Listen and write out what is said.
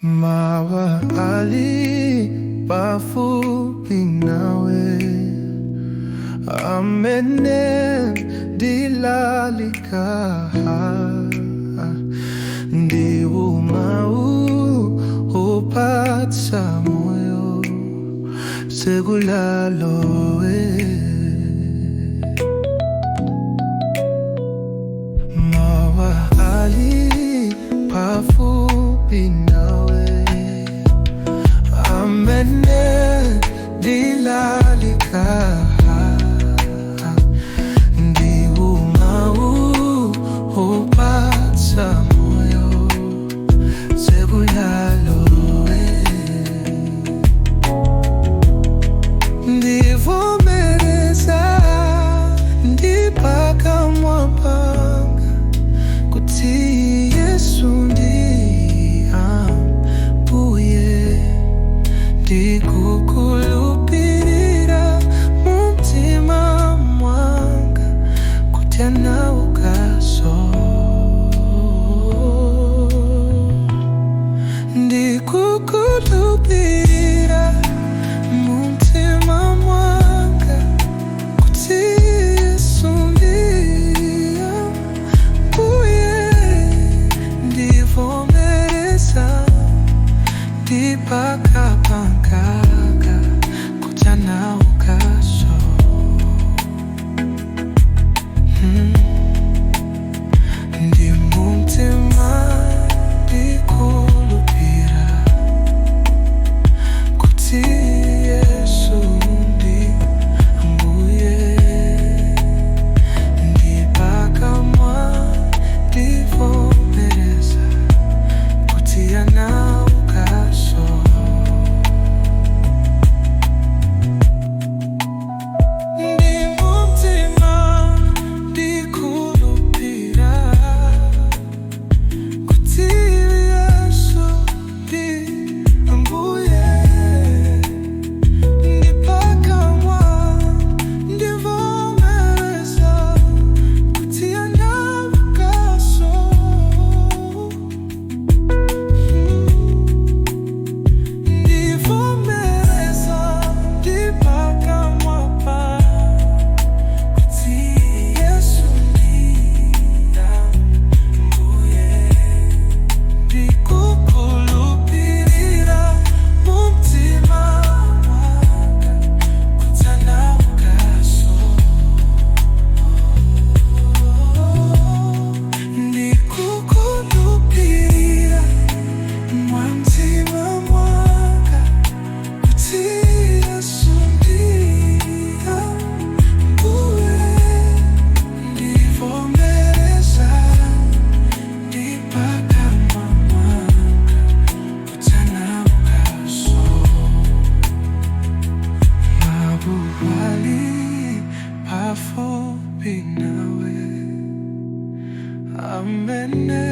Mawa ali pafupi nawe, amene ndilalika ndiwo mau opatsa moyo, tsegula ulowe. Mawa ali pafupi nawe, amene ndilalika ndiwo mau opatsa moyo, tsegula ulowe. Ndivomereza ndi pakamwa panga kuti Yesu ndi Ambuye, ndikukhulupirira mumtima mwanga kuti anaukanso. Ndikukhulupirira mumtima mwanga kuti Yesu ndi Ambuye, ndivomereza ndi pakamwa panga kuti anaukanso. Ndi mumtima ndikhulupirira kuti Yesu ndi Ambuye, ndi pakamwa ndivomereza kuti anaukanso. Ndi mumtima ndikhulupirira kuti Yesu ndi Ambuye, ndi pakamwa ndivomereza kuti anaukanso. Ndivomereza ndi pakamwa kuti Yesu ndi Ambuye, ndikukhulupirira mumtima mwanga kuti anaukanso. Ndikukhulupirira mumtima mwanga kuti Yesu ndi Ambuye, ndivomereza ndi pakamwa panga kuti anaukanso. Mawu ali pafupi nawe, amene